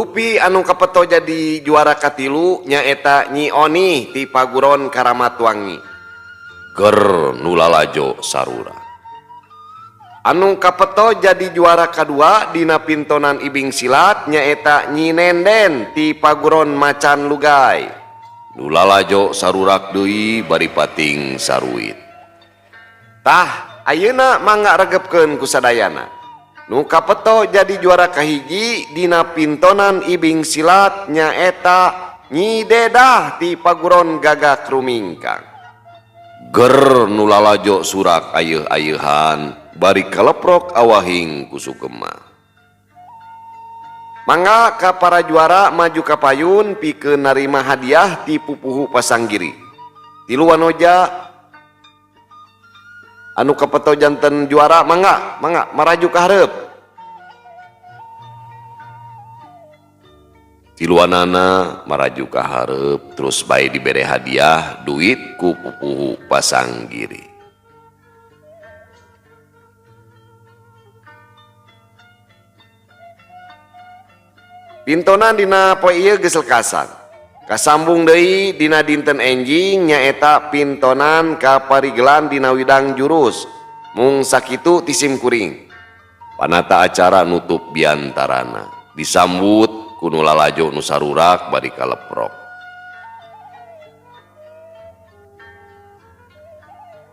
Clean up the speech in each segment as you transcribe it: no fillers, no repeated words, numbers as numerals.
Dupi anu kapeto jadi juara katilu nyaeta Nyi Oni ti Paguron Karamatwangi. Ger nu lalajo sarura. Anu kapeto jadi juara kadua dina pintonan ibing silat nyaeta Nyi Nenden ti Paguron Macan Lugai. Nu lalajo sarurak deui bari pating saruit. Tah, ayeuna mangga regepkeun ku sadayana. Nu kapeto jadi juara kahiji dina pintonan ibing silat nyaeta Nyi Dedah ti Paguron Gagak Rumingkang. Ger nu lalajo surak ayeuh-ayeuhan bari kaleprok awahing ku sukema. Mangga ka para juara maju ka payun pikeun narima hadiah ti pupuhu pasanggiri. Tilu wanoja anu kapeto janten juara mangga mangga maraju ka hareup. Tiluanana maraju ka hareup terus bae dibere hadiah duit ku pupuhu pasanggiri. Pintonan dina poe ieu geus lekasan. Kasambung deui dina dinten enjing nyaeta pintonan kaparigelan dina widang jurus. Mung sakitu ti sim kuring. Panata acara nutup biantarana. Disambut ku nu lalajo nu sarurak bari kaleprok.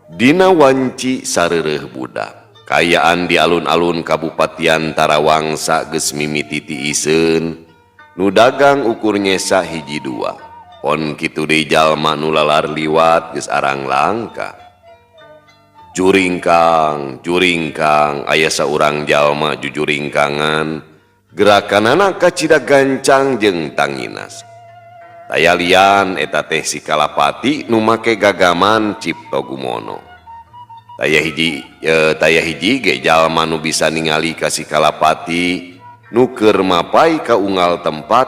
Dina wanci sareureuh budak. Kaayaan di alun-alun Kabupatian Tarawangsa geus mimiti tiiseun. Nu dagang ukur nyesa hiji dua. Pon kitu deui jalma nu lalar liwat geus arang langka. Juringkang, juringkang, aya saurang jalma jujuringkangan. Gerakanana kacida gancang jeung tanginas. Taya lian eta teh si Kalapati nu make gagaman Cipto Gumono. Taya hiji ge jalma nu bisa ningali ka si Kalapati nu keur mapai ka unggal tempat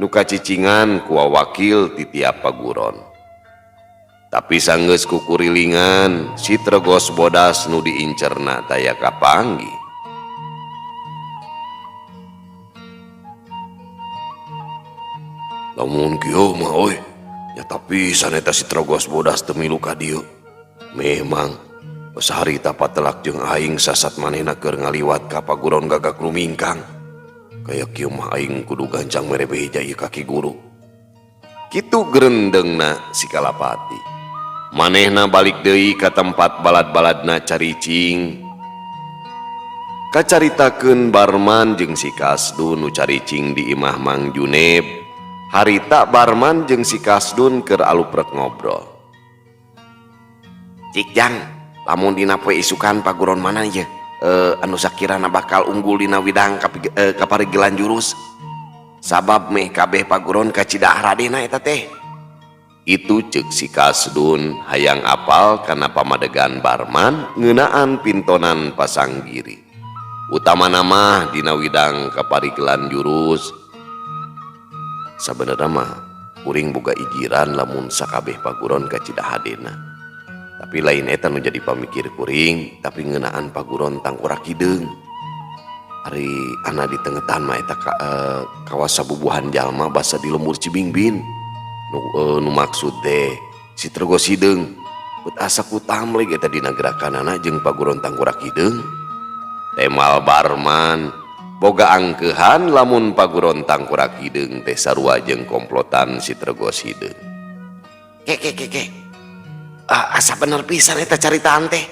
nu kacicingan ku wawakil ti tiap paguron. Tapi sanggeus kukurilingan si Tregos Bodas nu diincerna taya kapanggih. Lamun kieu mah euy, nyata pisan eta si Tregos Bodas teu milu ka dieu. Memang sahari patelak jeung aing sasat manehna keur ngaliwat ka Paguron Gagak Rumingkang. Kaya kieu mah aing kudu gancang mere beja ieu ka Ki Guru. Kitu gerendengna si Kalapati. Manehna balik deui ka tempat balad-baladna caricing. Kacaritakeun Barman jeung si Kasdun nu caricing di imah Mang Juneb. Harita Barman jeung si Kasdun keur aluprek ngobrol. Cik Jang, lamun dina poe isukan paguron mana ieu? Anu sakirana bakal unggul dina widang kaparigelan jurus. Sabab meh kabeh paguron kacida haradena eta teh. Itu ceuk si Kasdun hayang apal kana pamadegan Barman ngeunaan pintonan pasanggiri. Utamana mah dina widang kaparigelan jurus. Sabenerna mah kuring boga ijiran lamun sakabeh paguron kacida hadena. Tapi lain eta nu jadi pamikir kuring, tapi ngeunaan paguron Tangkurak Hideung. Ari ana di tengetan mah eta kawasa bubuhan jalma basa di lembur Cibingbin. Nu maksud teh si Tregos Hideung. Beut asa ku tamleg eta dina gerakanana jeung paguron Tangkurak Hideung. Temal Barman boga angkeuhan lamun paguron Tangkurak Hideung teh sarua jeung komplotan si Tregos Hideung. Ke ke ke ke. Ah, asa bener pisan eta caritaan teh.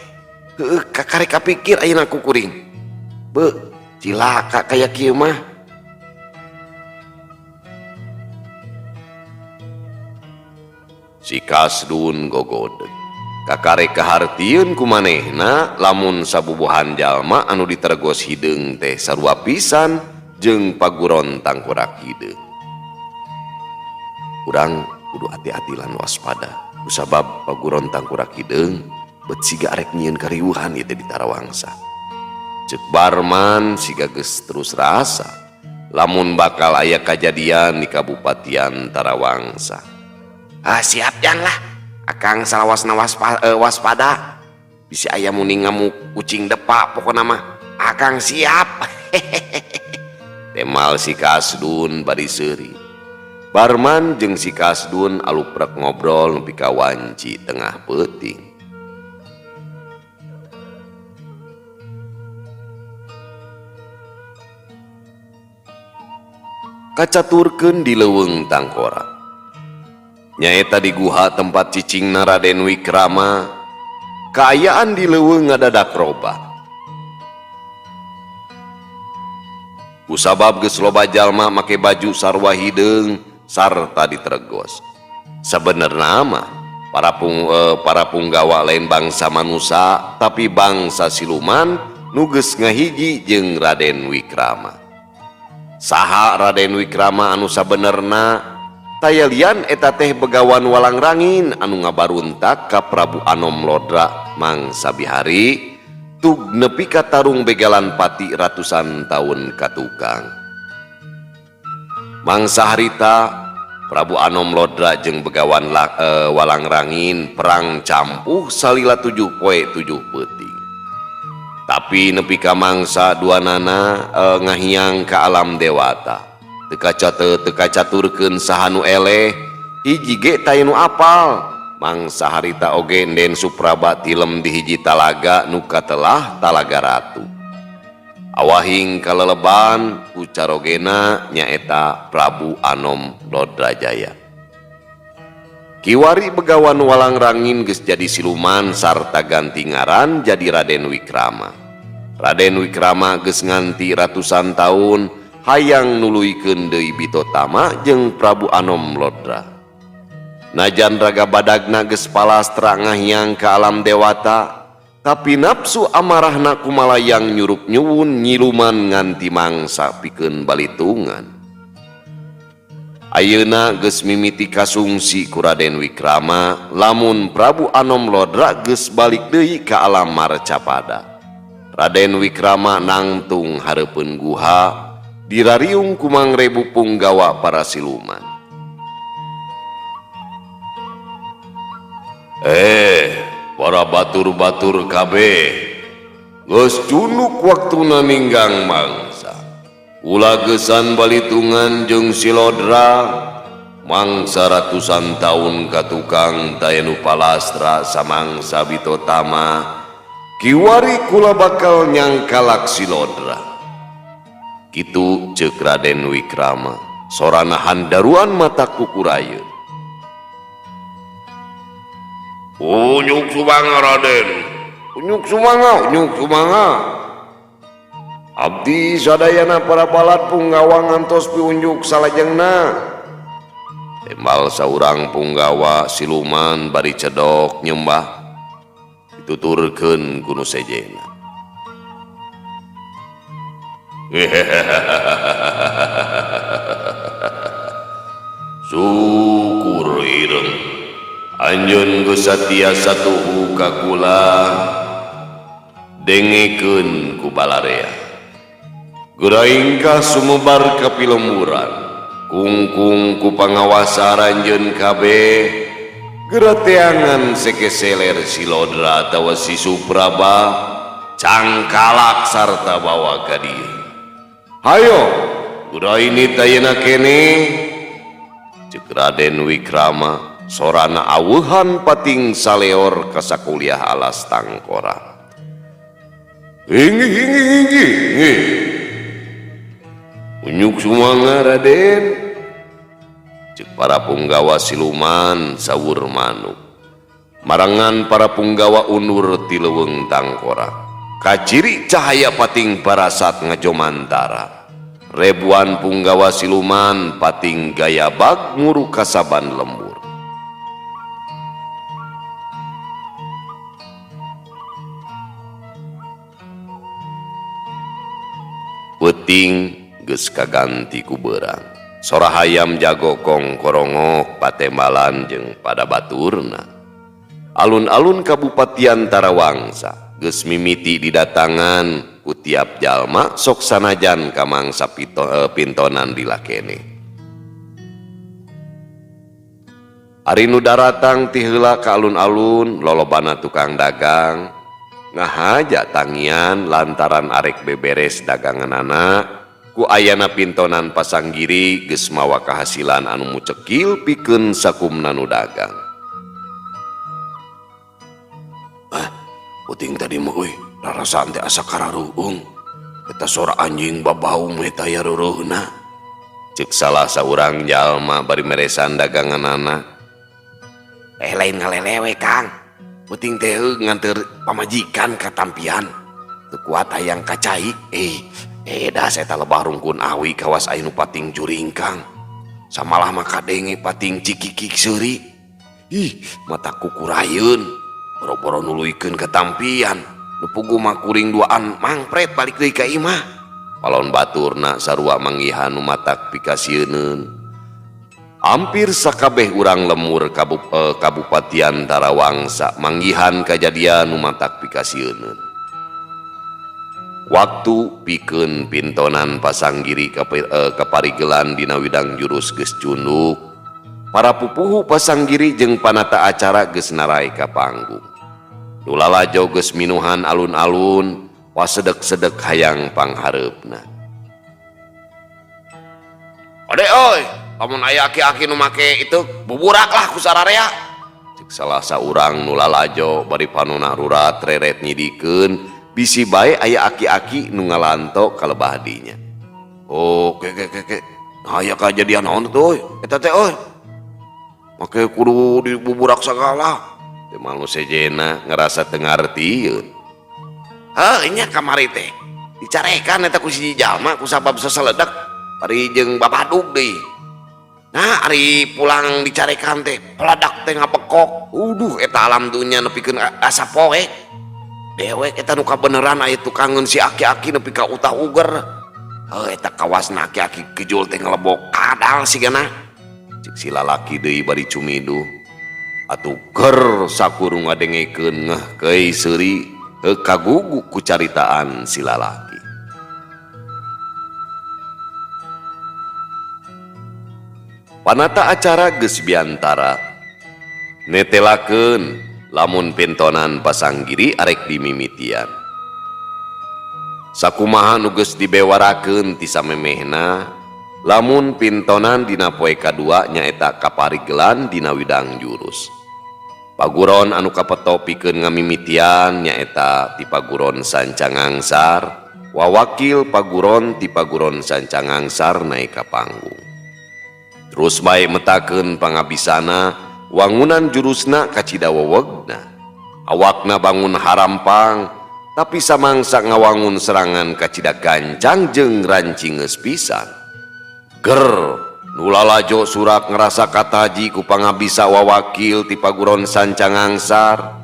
Heueuh, kakarek kapikir ayeuna ku kuring. Beuh, cilaka kaya kieu mah. Si Kasdun gogodeg. Kakarek kahartieun ku manehna lamun sabubuhan jalma anu ditergos hideung teh sarua pisan jeung paguron Tangkurak Hideung. Urang kudu hati-hati lan waspada. Kusabab paguron Tangkurak Hideung bet siga arek nyieun kariweuhan ieu teh di Tarawangsa. Ceuk Barman siga geus terus rasa lamun bakal aya kajadian di Kabupatian Tarawangsa. Ah, siap jang lah. Akang salawasna waspada. Bisi aya muni ngamuk kucing depak pokona mah. Akang siap. Temal si Kasdun bari seuri. Barman jeung si Kasdun aluprek ngobrol nepi ka wanci tengah peuting. Kacaturkeun di leuweung tangkorak. Nyaeta di guha tempat cicingna Raden Wikrama, kaayaan di leuweung ngadadak robah. Kusabab geus loba jalma make baju sarua hideung sarta diteregos. Sabenerna mah para punggawa lain bangsa manusa tapi bangsa siluman nu geus ngahiji jeung Raden Wikrama. Saha Raden Wikrama anu sabenerna taya lian eta teh Begawan Walangrangin anu ngabaruntak ka Prabu Anom Lodra mangsa bihari tug nepi ka tarung begalan pati ratusan tahun katukang. Mangsa harita Prabu Anom Lodra jeung Begawan Walangrangin perang campuh salila 7 poe 7 peuting. Tapi nepi ka mangsa duanana ngahiang ka alam dewata. Teu kacaturkeun saha nu eleh, hiji ge taya nu apal. Mangsa harita oge Nden Supraba tilem di hiji talaga nu katelah Talaga Ratu. Awahing kaleleban ku carogena nyaeta Prabu Anom Lodrajaya. Kiwari Begawan Walangrangin geus jadi siluman sarta ganti ngaran jadi Raden Wikrama. Raden Wikrama geus nganti ratusan tahun hayang nuluykeun deui Bitotama jeung Prabu Anom Lodra. Najan raga badagna geus palastra ngahiang ka alam dewata, tapi nafsu amarahna kumalayang nyurup nyuwun nyiluman nganti mangsa pikeun balitungan. Ayeuna geus mimiti kasungsi ku Raden Wikrama lamun Prabu Anom Lodra geus balik deui ka alam Marcapada. Raden Wikrama nangtung hareupeun guha dirariung ku mangrebu punggawa para siluman. Para batur-batur kabeh geus cunuk waktuna ninggang mangsa. Ulah geusan balitungan jeung si Lodra mangsa ratusan tahun ka tukang taya nu palastra samangsa Bitotama kiwari kula bakal nyangkalak si Lodra. Kitu ceuk Raden Wikrama sorana handaruan mata kukurayeun. Unyuk sumanga Raden, unyuk sumanga, unyuk sumanga. Abdi sadayana para balad punggawa ngantos piunjuk salajengna. Tembal saurang punggawa siluman bari cedok nyembah dituturkeun ku nu sejena. Syukur ireng anjeun geus satiasa tuhu ka kula dengekeun ku balarea. Geraingkah sumebar ka pilemburan kungkung ku pangawasa aranjeun kabeh geura teangan sekeseler si Lodra atawa si Supraba cangkalak sarta bawa ka dieu. Hayo geura ini tayena kene ceuk Raden Wikrama sorana aweuhan pating saleor ka sakuliah alas tangkorak. Inggih inggih inggih inggih. Unyuk sumanga Raden ceuk para punggawa siluman sawur manuk. Marangan para punggawa undur ti leuweung tangkorak. Kaciri cahaya pating parasat ngajomantara. Ribuan punggawa siluman pating gayabag nguru kasaban lembur. Peuting geus kaganti ku beurang. Sora hayam jago kong korongok patembalan jeung pada baturna. Alun-alun Kabupatian Tarawangsa geus mimiti didatangan ku tiap jalma sok sanajan ka mangsa pintonan dilakene. Ari nu daratang ti heula ka alun-alun lolobana tukang dagang ngahaja tangian lantaran arek beberes daganganana Ku ayana pintonan pasanggiri geus mawa kahasilan anu mucekil pikeun sakumna nu dagang. Ah, puting tadi mah euy, rarasaan teh asa kararuung. Eta sora anjing babaung eta ya reureuna. Ceuk salah saurang jalma bari meresan daganganana. Eh lain ngalelewe Kang. Puting teh nganter pamajikan ka tampian. Teu kuat hayang ka cai. Dah saya lebah rungkun awi kawas aya nu pating juringkang. Samalah mah kadenge pating cikikik seuri. Ih, mata kukurayeun. Boro-boro nuluykeun ka tampian. Nu puguh mah kuring duaan mangpret balik deui ka imah. Palon baturna sarua manggihan nu matak pikasieuneun. Hampir sakabeh urang lemur kabupatian Tarawangsa manggihan kajadian nu matak pikasieuneun. Waktu pikeun pintonan pasanggiri kaparigelan dina widang jurus geus cunduk. Para pupuhu pasanggiri jeung panata acara geus narai ka panggung. Nu lalajo geus minuhan alun-alun, wasedek-sedek hayang panghareupna. Ade euy, lamun aya aki-aki nu make itu buburak lah ku sararea. Cek salah saurang nu lalajo bari panona rurat reret nyidikeun. Bisi bae aya aki-aki nu ngalanto kalebah dinya. Oh, ke ke ke ke. Nah, aya kajadian naon tuh euy? Eta teh euy. Make kudu dibuburak sagala. Teh mah nu sejena ngerasa teu ngartieun. Heuh, nya kamari teh. Dicarekan eta ku si jalma ku sabab saseledek bari jeung babadug deui. Nah, ari pulang dicarekan teh, peledak teh ngabekok. Uduh, eta alam dunya nepikeun asa poek. Dewek eta nu kabeneran aya tukangeun si aki-aki nepi ka utah uger. Heuh, eta kawasna aki-aki kejul teh ngelebok kadal sigana. Cek si lalaki deui bari cumiduh. Atuh ger sakur ngadengekeun ngeh keuy seuri heuh kagugu ku caritaan si lalaki. Panata acara geus biantara. Netelakeun lamun pintonan pasanggiri arek dimimitian. Sakumaha nu geus dibewarakeun ti samemehna, lamun pintonan dina poe kadua nyaeta kaparigelan dina widang jurus. Paguron anu kapeto pikeun ngamimitian nyaeta ti Paguron Sancangangsar, wawakil Paguron ti Paguron Sancangangsar naik ka panggung. Terus bae metakeun pangabisana, wangunan jurusna kacida wewegna. Awakna bangun harampang, tapi samangsa ngawangun serangan kacida gancang jeung rancingeus pisan. Ger, nu lalajo surak ngerasa kataji ku pangabisa wawakil ti Paguron Sancangangsar.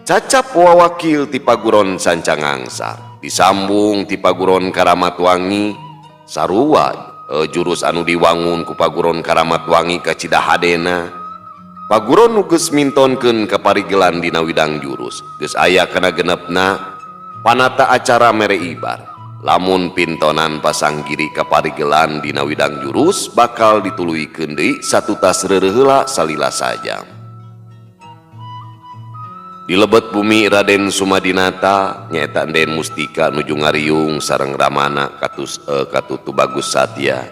Cacap wawakil ti Paguron Sancangangsar, disambung ti Paguron Karamatwangi, sarua jurus anu diwangun ku Paguron Karamatwangi kacida hadena. Paguron nu geus mintonkeun kaparigelan dina widang jurus, geus aya kana genepna panata acara mere ibar. Lamun pintonan pasanggiri kaparigelan dina widang jurus bakal dituluykeun deui satutas reureuh heula salila sajam. Di lebet bumi Raden Sumadinata nyaeta Enden Mustika nuju ngariung sareng Ramana katutu Bagus Satya.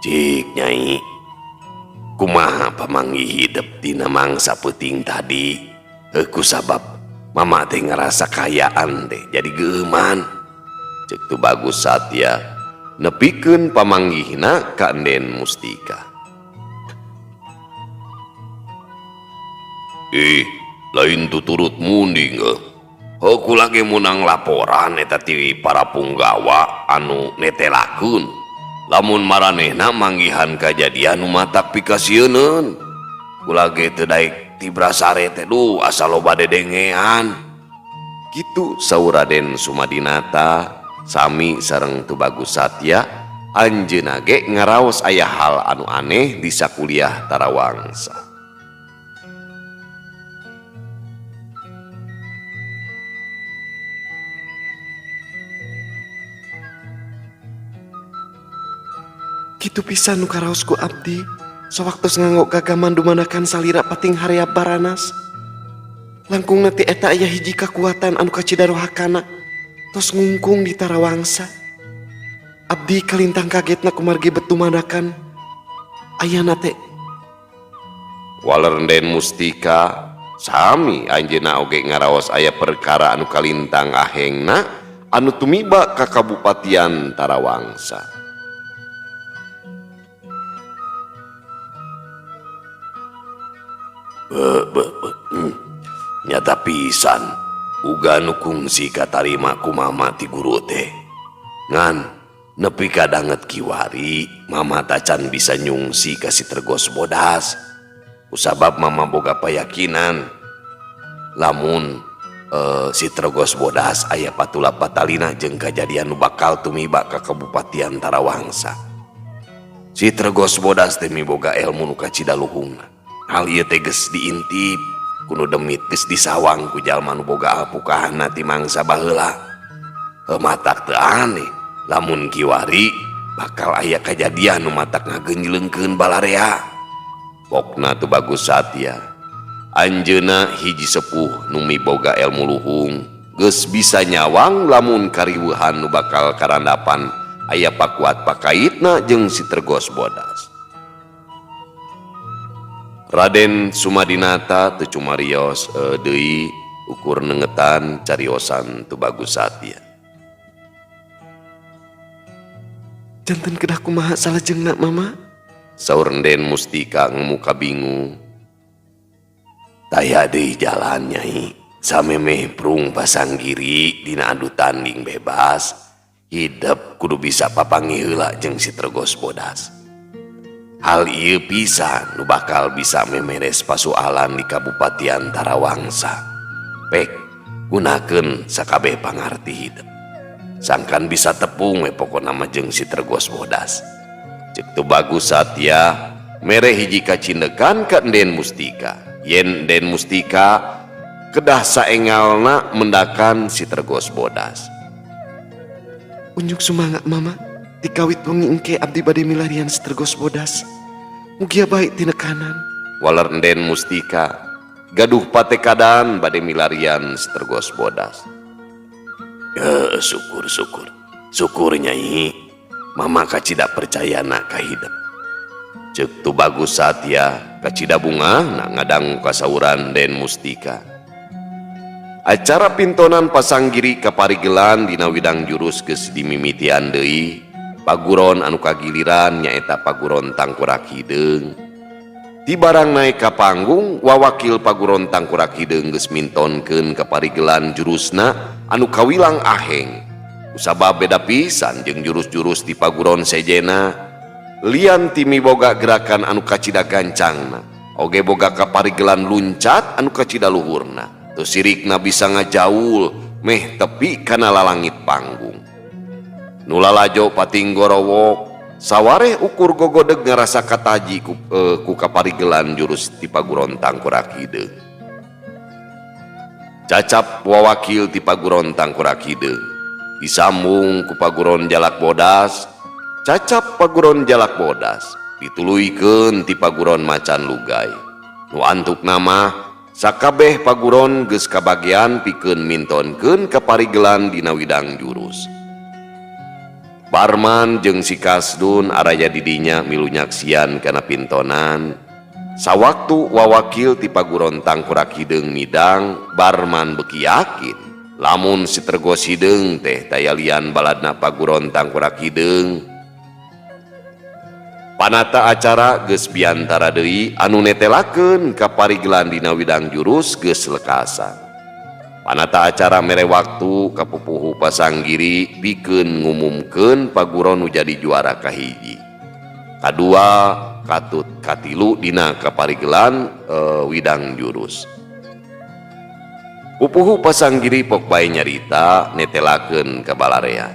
Cik Nyai, kumaha pamanggih hidep dina mangsa peuting tadi? Heuh, ku sabab mama teh ngerasa kayaan teh jadi geuman. Cek tu Bagus Satya nepikeun pamanggihna ka Enden Mustika. Ih, lain tuturut munding heuh. Heuh, kula ge meunang laporan eta ti para punggawa anu netelakeun. Lamun maranehna manggihan kajadian nu matak pikasieuneun. Kula ge teu daek tibrasare teh duh asa loba dedengean. Kitu saur Raden Sumadinata sami sareng Tu Bagus Satya anjeunna ge ngaraos aya hal anu aneh di sakuliah Tarawangsa. Kitu pisan nu karaos ku abdi sawaktos nganggo gagaman dumanakan salira pating hareap baranas. Langkung nanti eta aya hiji kakuatan anu kacida rohakana. Tos ngungkung di Tarawangsa. Abdi kalintang kagetna kumargi bet dumadakan ayana teh. Waler Den Mustika sami anjeunna oge ngaraos aya perkara anu kalintang ahengna anu tumiba ka Kabupatian Tarawangsa. Nyata pisan uga nu kungsi katarima ku mama ti guru teh. Ngan nepi ka danget kiwari mama tacan bisa nyungsi ka si Tergos Bodas. Kusabab mama boga payakinan lamun si Tergos Bodas aya patula patalina jeung kajadian nu bakal tumiba ka Kabupatian Tarawangsa. Si Tergos Bodas teh miboga ilmu nu kacida luhungna. Hal ieu teh geus diintip kuno demit geus disawang ku jalma nu boga alpukahna ti mangsa baheula. Matak teu aneh lamun kiwari bakal aya kajadian nu matak ngagenjleungkeun balarea. Pokna tu Bagus Satya anjeunna hiji sepuh nu miboga ilmu luhung geus bisa nyawang lamun kariweuhan nu bakal karandapan aya pakuat pakaitna jeung si Tergos Bodas. Raden Sumadinata teu cumarios deui ukur nengetan cariosan tu Bagus Satya. Janten kedah kumaha salajengna mama? Saur Den Mustika ngemuka bingung. Taya deui jalan nyai, samemeh prung pasanggiri dina adu tanding bebas, hidep kudu bisa papanggih heula jeung si Tergos Bodas. Hal ieu pisan nu bakal bisa memeres pasualan di Kabupatian Tarawangsa. Pek gunakeun sakabeh pangarti hidep. Sangkan bisa tepung we pokona mah jeung si Tergos Bodas. Cek tu Bagus Satya mere hiji kacindekan ka Den Mustika. Yen Den Mustika kedah saengalna mendakan si Tergos Bodas. Unjuk sumangga mama, dikawit wengi engke abdi bade milarian si Tergos Bodas. Mugia baik tinekanan. Waler Den Mustika gaduh patekadan bade milarian si Tergos Bodas. Syukur syukur syukur nyai. Mama kacida percaya nak ka hidep. Cek tu Bagus Satya kacida bunga na ngadang kasauran Den Mustika. Acara pintonan pasanggiri kaparigelan dina widang jurus geus dimimitian deui. Paguron anu kagiliran nyaeta paguron Tangkurak Hideung. Ti barang naik ka panggung wawakil paguron Tangkurak Hideung geus mintonkeun kaparigelan jurusna anu kawilang aheng. Kusabab beda pisan jeung jurus-jurus di paguron sejena. Lian ti miboga gerakan anu kacida gancangna, oge boga kaparigelan luncat anu kacida luhurna. Teu sirikna bisa ngajaul meh tepi kana lalangit panggung. Nu lalajo pating gorowok sawareh ukur gogodeg ngarasa kataji ku kaparigelan jurus ti paguron Tangkurak Hideung. Cacap wawakil ti paguron Tangkurak Hideung disambung ku paguron Jalak Bodas, cacap paguron Jalak Bodas dituluykeun ti paguron Macan Lugai. Nu antuk nama sakabeh paguron geus kabagean pikeun mintonkeun kaparigelan dina widang jurus. Barman jeung si Kasdun araya didinya milu nyaksian kana pintonan. Sawaktu wawakil ti paguron Tangkurak Hideung midang, Barman beuki yakin lamun si Tergos Hideung teh tayalian baladna paguron Tangkurak Hideung. Panata acara geus biantara deui anu netelakeun kaparigelan dina widang jurus geus lekasan. Panata acara mere waktu ka pupuhu pasanggiri pikeun ngumumkeun paguron nu jadi juara kahiji, kadua, katut, katilu dina kaparigelan widang jurus. Pupuhu pasanggiri pok bae nyarita netelakeun ka balarea.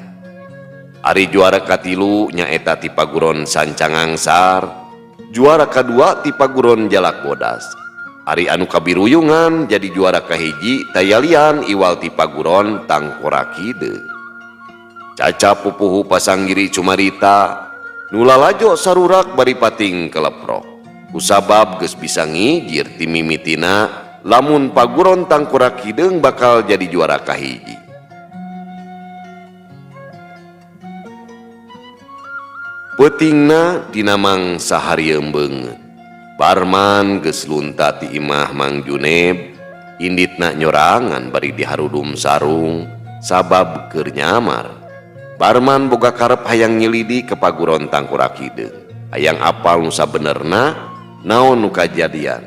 Ari juara katilu nyaeta ti paguron Sancangangsar, juara kadua ti paguron Jalak Bodas. Ari anu kabiruyungan jadi juara kahiji tayalian iwal ti paguron Tangkurak Hideung. Caca pupuhu pasanggiri cumarita nu lalajo sarurak bari pating keleprok. Kusabab geus bisa ngijir ti mimitina lamun paguron Tangkurak Hideung bakal jadi juara kahiji. Peutingna dina mangsa harieum beungeut. Barman geus lunta ti imah Mang Juneb, inditna nyorangan bari diharudum sarung sabab keur nyamar. Barman boga karep hayang nyelidi ke paguron Tangkurak Hideung. Hayang apal nu sabenerna naon nu kajadian.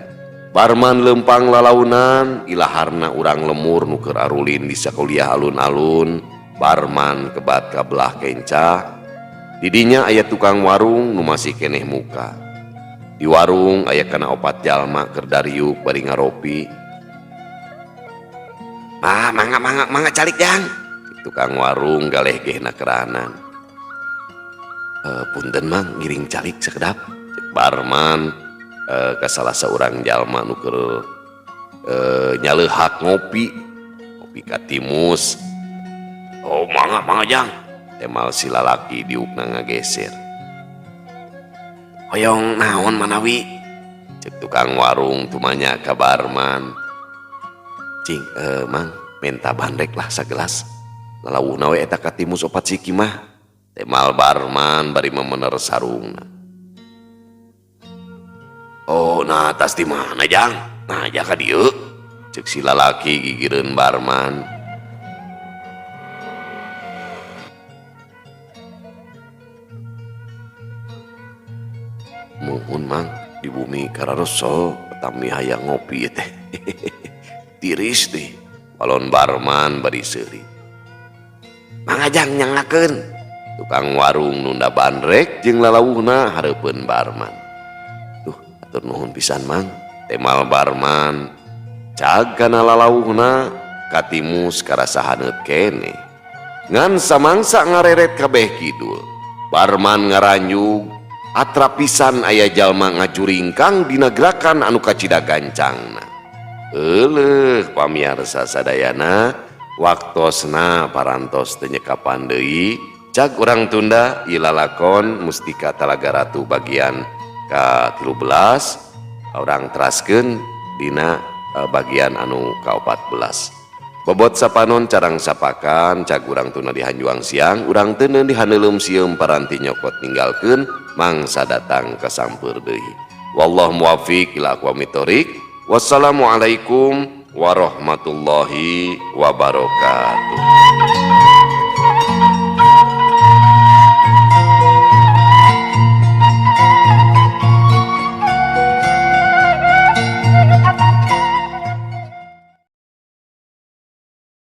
Barman lempang lalaunan ilaharna urang lemur nu keur arulin di sakuliah alun-alun. Barman kebat ka belah kenca. Didinya aya tukang warung nu masih keneh muka. Di warung aya kana opat jalma keur dariuk bari ngaropi. Ah, mangga mangga mangga calik jang. Tukang warung galeh gehna keranan. Punten mang ngiring calik sekedap. Cek Barman ka salah saurang jalma nu keur nyaleuhak ngopi. Ngopi katimus. Oh mangga mangga jang. Temal si lalaki diukna ngageser. Hoyong naon manawi? Cek tukang warung tumanya ka Barman. Cing, mang menta bandrek lah sagelas. Lalawuhna we eta katimus opat siki mah. Temal Barman bari memener sarungna. Oh, nah tas di mana jang? Nah, ja ka dieu. Cek si lalaki gigireun Barman. Muhun mang di bumi kararesol tami hayang ngopi teh. Tiris deh. Balon Barman bari seuri. Mangajang nyangakeun. Tukang warung nunda bandrek jeung lalawuhna hareupeun Barman. Tuh, atur nuhun pisan mang. Temal Barman cag kana lalawuhna katimus karasa haneut keneh. Ngan samangsa ngareret kabeh kidul. Barman ngaranjug atrapisan aya jalma ngajuringkang dina gerakan anu kacida gancangna. Euleuh pamiarsa sadayana waktosna parantos teu nyekapan deui cag urang tunda ieu lalakon Mustika Talaga Ratu bagian ka-13 urang teraskeun dina bagian anu ka-14. Bobot sapanon carang sapakan cag urang tuna di hanjuang siang urang teuneun di haneuleum sieum paranti nyokot ninggalkeun mangsa datang ka sampeur deui. Wallahu muwaffiq ila aqwamit thoriq. Wassalamualaikum warahmatullahi wabarakatuh.